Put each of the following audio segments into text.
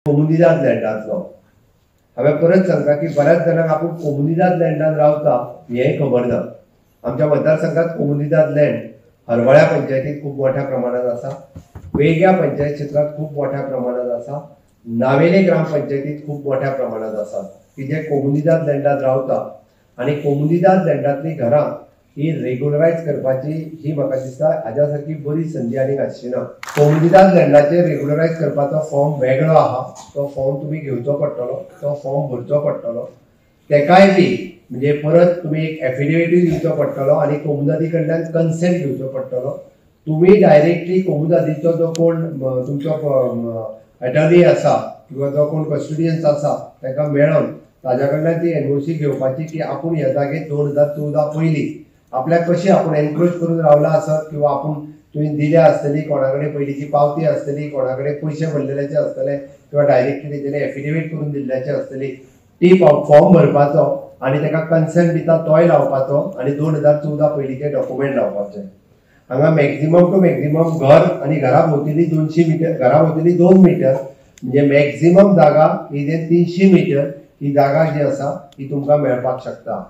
कोमुनिदाद लँडांतलो. हांवें परत सांगता की बऱ्याच जाणांक आपूण कोमुनिदाद लँडान रावता हेंय खबर ना. आमच्या मतदारसंघात कोमुनिदाद लँड हरवळ्या पंचायतीत खूब मोठ्या प्रमाणात आसा, वेगळ्या पंचायत क्षेत्रात खूब मोठ्या प्रमाणात आसा, नावेले ग्रामपंचायतीत खूब मोठ्या प्रमाणात आसा की जे कोमुनिदाद लँडात रावता आनी कोमुनिदाद लँडांतली घरां ही रेग्युलरायज करपाची ही म्हाका दिसता हाज्या सारकी बरी संदी आनीक आसची ना. कोमुनिदाद लँडाचेर रेग्युलरायज करपाचो फॉर्म वेगळो आहा, तो फॉर्म तुमी घेवचो पडटलो, तो फॉर्म भरचो पडटलो, तेकाय बी म्हणजे परत तुमी एक एफिडेविटूय दिवचो पडटलो आनी कोमुनिदादी कडल्यान कन्सेंट घेवचो पडटलो. तुमी डायरेक्टली कोमुनिदादीचो जो कोण तुमचो एटर्नी आसा किंवा जो कोण कस्टोडियन्स आसा ताका मेळोन ताज्या कडल्यान ती एनओसी घेवपाची की आपूण ह्या जागेर 2014 पयलीं आपल्याक कशी आपूण एनक्रोच करून रावला आसत किंवा आपूण तुवें दिल्या आसतली, कोणा कडेन पयलींची पावती आसतली, कोणा कडेन पयशे भरलेल्याचे आसतले किंवा डायरेक्टली तेजेर एफिडेवीट करून दिल्ल्याचे आसतली, ती फॉर्म भरपाचो आनी ताका कन्सेंट दिता तोय लावपाचो आनी 2014 पयलींचे डॉक्युमेंट लावपाचे. हांगा मॅक्झिमम टू मॅक्झिमम घर आनी घरा भोंवतणी 200 मिटर, घरा भोंवतणी 2 मिटर म्हणजे मॅक्झिमम जागा ही जे 300 मिटर ही जागा जी आसा ही तुमकां मेळपाक शकता.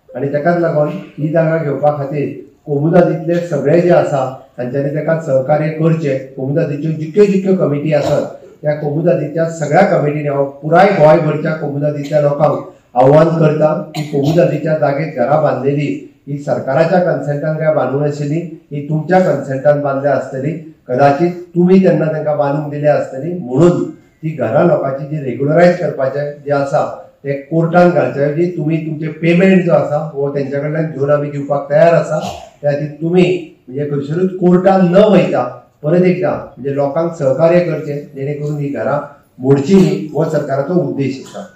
आनी ताकाच लागून ही जागा घेवपा खातीर कोमुनिदादींतले सगळे जे आसा तांच्यांनी ताका सहकार्य करचें. कोमुनिदादीच्यो जितक्यो जितक्यो कमिटी आसात त्या कोमुनिदादीच्या सगळ्या कमिटींनी हांव पुराय गोंयभरच्या कोमुनिदादीच्या लोकांक आव्हान करता की कोमुनिदादीच्या जागेत घरां बांदलेली ही सरकाराच्या कन्सेंटान काय बांदूंक नाशिल्ली, ही तुमच्या कन्सेंटान बांदल्या आसतली, कदाचित तुमी तेन्ना तांकां बांदूंक दिल्या आसतली, म्हणून ती घरां लोकांची जी रेग्युलरायज करपाचें जें आसा ते कोर्टान घालचे ऐवजी तुमी तुमचे पेमेंट जो आसा हो तेंच्या कडल्यान घेवन आमी दिवपाक तयार आसा. त्या खातीर तुमी म्हणजे खंयसरूच कोर्टान न वयता परत एकदां म्हणजे लोकांक सहकार्य करचें जेणे करून ही घरां मोडची न्ही हो सरकाराचो उद्देश आसा.